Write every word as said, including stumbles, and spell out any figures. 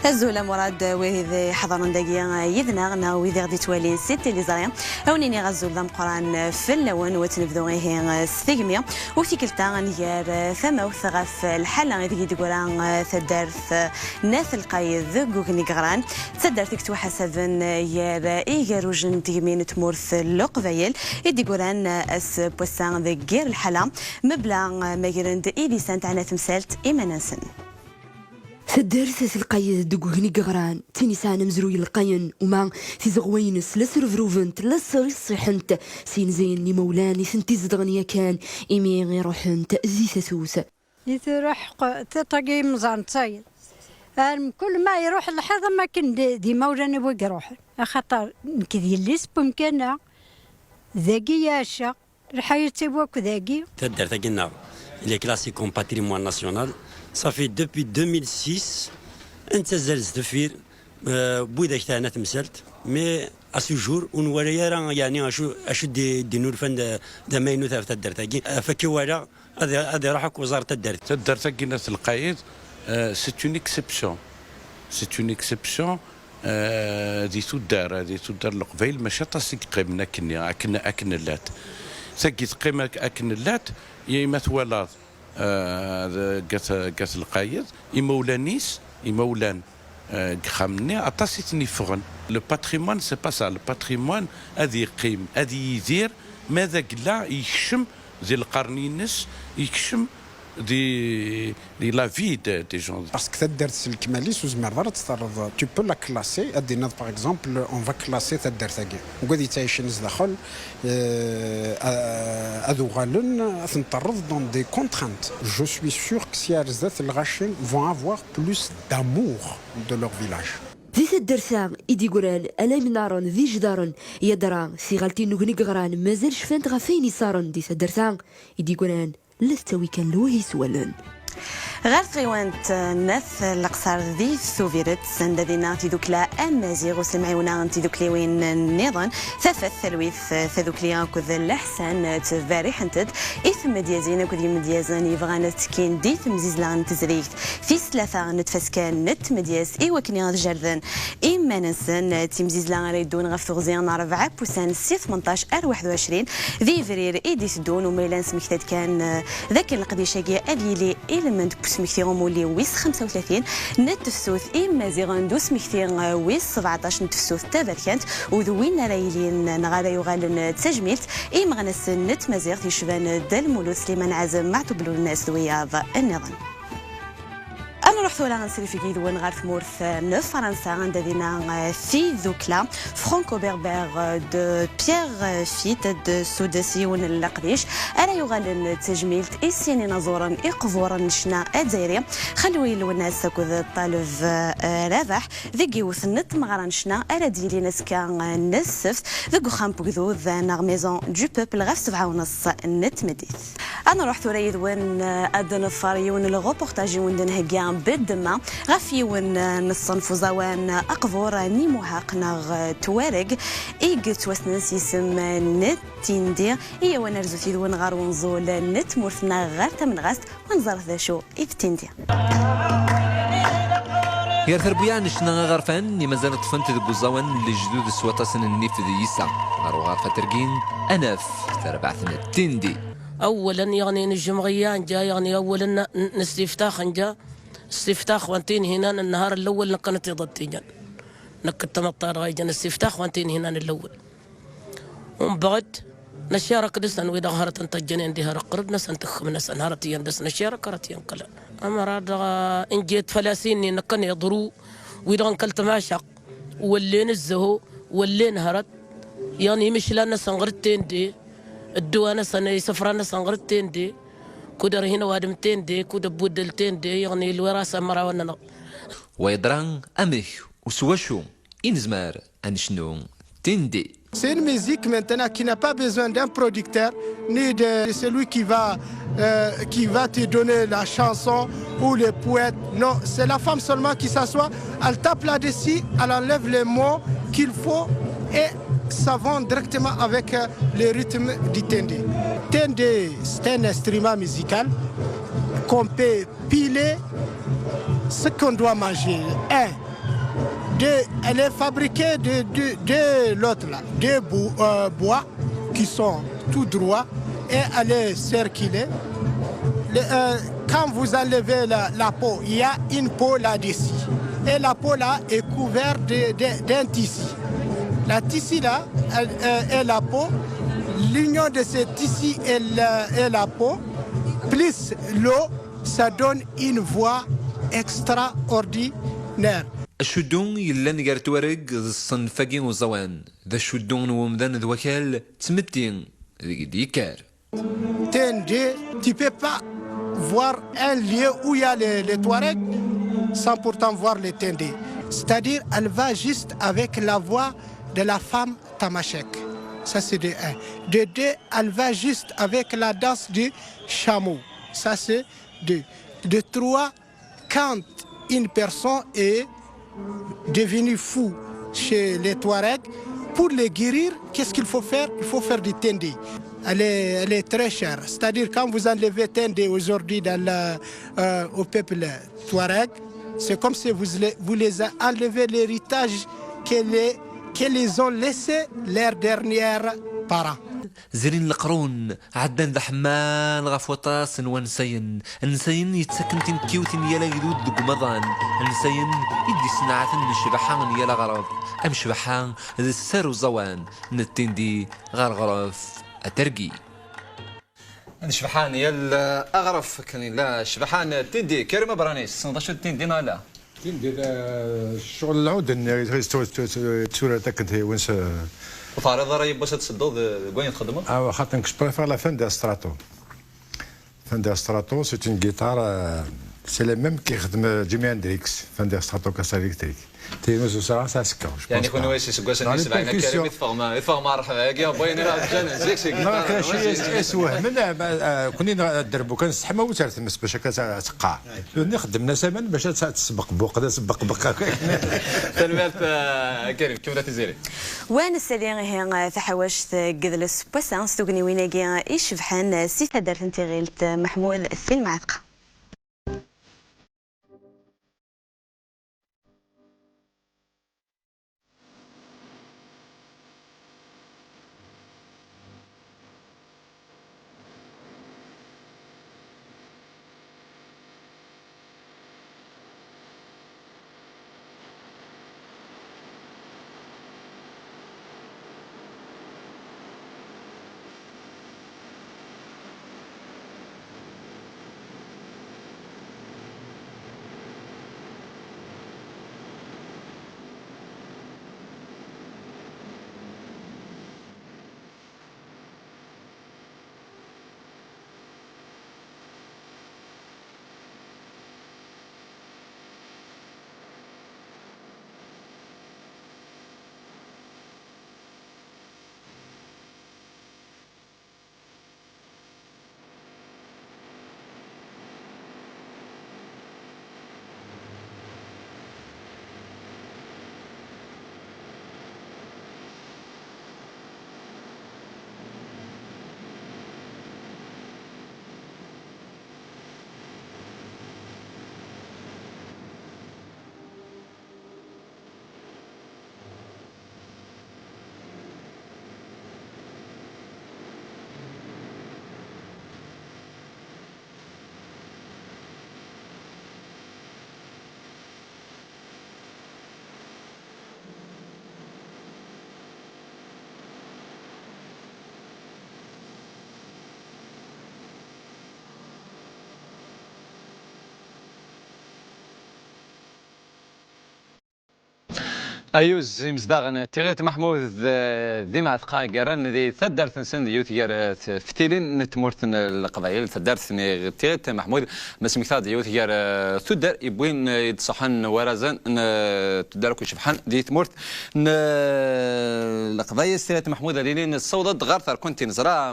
Azul a Murad, wid iḥeḍren dagi yid-neɣ neɣ wid i ɣ-d-ittwalin si tiliẓri, a wen-iniɣ azul d ameqqran fell-awen, u ad nebdu ihi s tegmi. U tikkelt-a nger tamawt ɣef lḥala ideg i d-teggra taddart n At Lqayed deg ugni yeɣran. D taddart i yettwaḥasaben gar igerrujen n tegmi n tmurt n Leqbayel i d-yeggran ass n wass-a deg yir lḥala, mebla ma gren-d idis-a n teɛna temsalt iman-nsen. Taddart At Lqayed deg ugni yeɣran, d tin yesɛan amezruy lqayen, uma tizeɣwa-ines la srebrubent, la sriṣiḥent, s yinzayen n yimawlan i tent-izedɣen yakan, imi i ruḥent di tatut. I truḥ q-, tiṭ-agi imẓan d tayeḍ. Ar mkul ma iruḥ lḥiḍ am akken d, d imawlan-iw i iruḥen. Axaṭer nekk d yelli-s n wemkan-a, dagi i ɛaceɣ. Lḥayat-iw akk dagi. Taddart-agi-nneɣ, il est classé comme patrimoine national. Ça fait depuis deux mille six, nettazzal sdeffir, euh, n widak teɛna temsalt, mais à ce jour, ur nwala ara, yeɛni, acu, acu d-, d-innulfan d, d amaynut ɣef taddart-agi. Ɣef akka i walaɣ, ad, ad iruḥ akk uẓar taddart. Taddart-agi n At Lqayed, euh, c'est une exception. C'est une exception, euh, di tuddar, di tuddar n Leqbayel, mačči aṭas i yeqqimen akken, akken, akken llant. Tagi teqqim ak-, akken llant, ya ma twalaḍ, euh, deg At, deg At Lqayed, imawlan-is, imawlan, euh, deg uxxam-nni, aṭas i ten-iffɣen. Le patrimoine, c'est pas ça. Le patrimoine, ad yeqqim, ad yidir, ma d agella yekcem di lqern-ines, yekcem di, di la vie de, des gens. Parce que taddart s lekmal-is ur zmireḍ ara ad tt-terreḍ, tu peux la classer, ad d-tiniḍ, par exemple, on va classer taddart-agi. Deg wad yettɛicen zdaxel, euh, a-, ad uɣalen, ad ten-terreḍ dans des contraintes. Je suis sûr que si ar zdat lɣaci vont avoir plus d'amour de leur village. Di taddart-a i d-yeggran ala imnaren d ijdaren, yadra tiɣaltin n ugni yeɣran mazal cfant ɣef wayen iṣaren di taddart-a i d-yeggran la tettawi kan lweh i s-wallen. Ɣer tɣiwant n At Leqṣer di Tubiret, anda dinna tidukla Amaziɣ u s lemɛiwna n tidukliwin nniḍen, Tafat, Talwit, Tadukli akked Leḥsan ttberriḥent-d i tmedyazin akked yimedyazen yebɣan ad ttekkin di temzizla n tezrigt tis tlata n tfaska n tmedyazt i wakken ad jerden iman-nsen. D timzizla ara yeddun ɣef teɣzi n rebɛa n wussan, si tmenṭac ar waḥed u ɛecrin di yebrir i d-iteddun, u ma yella nesmekta-d kan, eh, d akken leqdic-agi ad yili ilmend n usmekti umuli wis xemsa u tlatin n tefsut imaziɣen d usmekti, eh, wis sebɛeṭac n tefsut taberkant, u d win ara yilin neɣ ara yuɣalen d tajmilt i yimeɣnasen n tmaziɣt yecban Dda Lmulud, Sliman Ɛazem, Meɛtub Lwennas d wiyaḍ nniḍen. Ad nruḥ tura ad nesrifeg yid-wen ɣer tmurt n Fransa, anda dinna, eh, tidukla franco-berbère de Pierrefitte ad d-tessudes yiwen n leqdic ara yuɣalen d tajmilt i sin inaẓuren iqburen n ccna azzayri, Xelwi Lwennas akked Ṭaleb, eh, Rabaḥ, deg yiwet n tmeɣra n ccna ara d-yilin azekka, eh, n ssebt deg uxxam n ugdud neɣ Maison du Peuple ɣef sebɛa u nneṣ n tmeddit. Ad nruḥ tura yid-wen, eh, ad nḍfer yiwen n lreportaj i wen-d-nhegga beddemma ɣef yiwen, eh, n ṣṣenf uẓawan aqbur n Imuhaq neɣ, eh, Twareg i yettwassnen s yisem n Tindi. Iyaw ad nerzut yid-wen ɣer wenẓul n tmurt-nneɣ ɣer Tamenɣast, u ad nẓer d acu i d Tindi. Gar trebbuyaɛ n ccna aɣerfan i mazal ṭṭfent deg uẓawan n lejdud s waṭas n nnif d yiseɛ, ɣer uɣerfat rgin ad naf tarbaɛt n Tindi. أولا يعني نجمغية نجا، يعني أولا ن-، نستفتاخ نجا، استفتاخ وانتين هنا النهار الأول نكنت يضتين. نكت مطار غايجن استفتاخ وانتين هنا الأول. ومن بعد نشارك نسن وإذا غهرت انت الجنين دي هرق قرب نسن تخم نسن هرت يندس نشارك هرت ينقل. أما راد إن جيت فلاسيني نكن يضرو وإذا انكلت ماشق ولين الزهو ولين هرت. يعني مش لنا سنغرتين دي الدوانا سنة سفرانا سنغرتين دي. Kuder hino wadem tende, kuder budel tende, yeɣni lwirasa mrawen-nneɣ. Wa yeḍra amek u s wacu i nezmer ad necnu tende? C'est une musique maintenant qui n'a pas besoin d'un producteur, ni de celui qui va, euh, qui va te donner la chanson ou le poète. Non, c'est la femme seulement qui s'assoit, elle tape là-dessus, elle enlève les mots qu'il faut et ça va directement avec, euh, le rythme du tende. Tende, c'est un instrument musical qu'on peut piler ce qu'on doit manger. Un, de, elle est fabriquée de, de, de l'autre là, de bou- euh, bois qui sont tout droits et elle est circulée. Le- euh, quand vous enlevez la, la peau, il y a une peau là-dessus. Et la peau là est couverte de- de- d'un tissu. La tissu là elle- euh, et la peau, l'union de ce tissu et la, et la peau, plus l'eau, ça donne une voix extraordinaire. Acuddu yellan gar Tuareg d ṣṣenf-agi uẓawan, d acuddu n wemdan d wakal d tmetti deg d-yekker. Tende, tu peux pas voir un lieu où il y a les, les Touaregs sans pourtant voir les Tende. C'est-à-dire, elle va juste avec la voix de la femme tamashek. Ça, c'est de un. De deux, elle va juste avec la danse du chameau. Ça, c'est deux. De trois, quand une personne est devenue fou chez les Touaregs, pour les guérir, qu'est-ce qu'il faut faire? Il faut faire du tende. Elle est, elle est très chère. C'est-à-dire, quand vous enlevez tende aujourd'hui dans la- euh, au peuple Touareg, c'est comme si vous, les- vous les enlevez l'héritage que les, que les ont laissé leurs derniers parents. Zrin leqrun, ɛeddan d aḥemmal ɣef waṭas n wansayen. Ansayen yettaken tinekkiwt n yal agdud deg umaḍal. Ansayen i d-yessenɛaten ccbaḥa n yal aɣref. Am ccbaḥa d sser uẓawan n tindi ɣer ɣref atergi. Ncebḥan yal aɣref, akken yella ccbaḥan tindi. Karim Abranis, tessneḍ acu d tindi neɣ ala? Tindi d, eh, ccɣel lɛuden, eh, tura, tura, tura, tura, takken tewens, eh. Ur teɛriḍ ara yiwwas ad tsedduḍ, eh, deg wayen txeddmeḍ? Ah, xaṭi, nekk, je préfère la Fender Strato. Fender Strato, c'est une guitare, euh, c'est la même qui yexdem, euh, Jimi Hendrix, Fender Stratocaster électrique. Taynu s usraɣ s asekka, je pense. Yeɛni kunwi pas. Si seggasen. Dans les isebɛin, percussions. Karim, i teffeɣ ma, i teffeɣ ma rḥ-, agi, wwin ira ǧan, zik, zik, non, guitare, kra ci, wajin. Is-, iswehhmen, eh, ma, eh, kunwi n-, ad derbu kan s teḥma ur tertem, s bac akka ad teqqar. Nitni xeddmen-as aman bac ad tesbeqbuq, d asbeqbeq. Tanemmirt, eh, Karim, kemmel a Tiziri. Wa nessali ihi taḥawact n yidles n wass-a s tugniwin-agi icebḥen si taddart n Tiɣilt Meḥmud Tin Mɛatqa. Ayuz imezdaɣen n Tiɣilt Meḥmud, eh, d Imɛetqa ggaran di taddart-nsen d yiwet gar, eh, teftilin n tmurt n Leqbayel, taddart n Tiɣilt Meḥmud, ma smektaɣ-d yiwet gar, eh, tuddar yewwin, eh, i d-ṣaḥen warazen n, eh, tuddar akk icebḥen di tmurt n, eh, Leqbayel. S Tiɣilt Meḥmud ad ilin nessaweḍ-d ɣer terkunt i neẓra.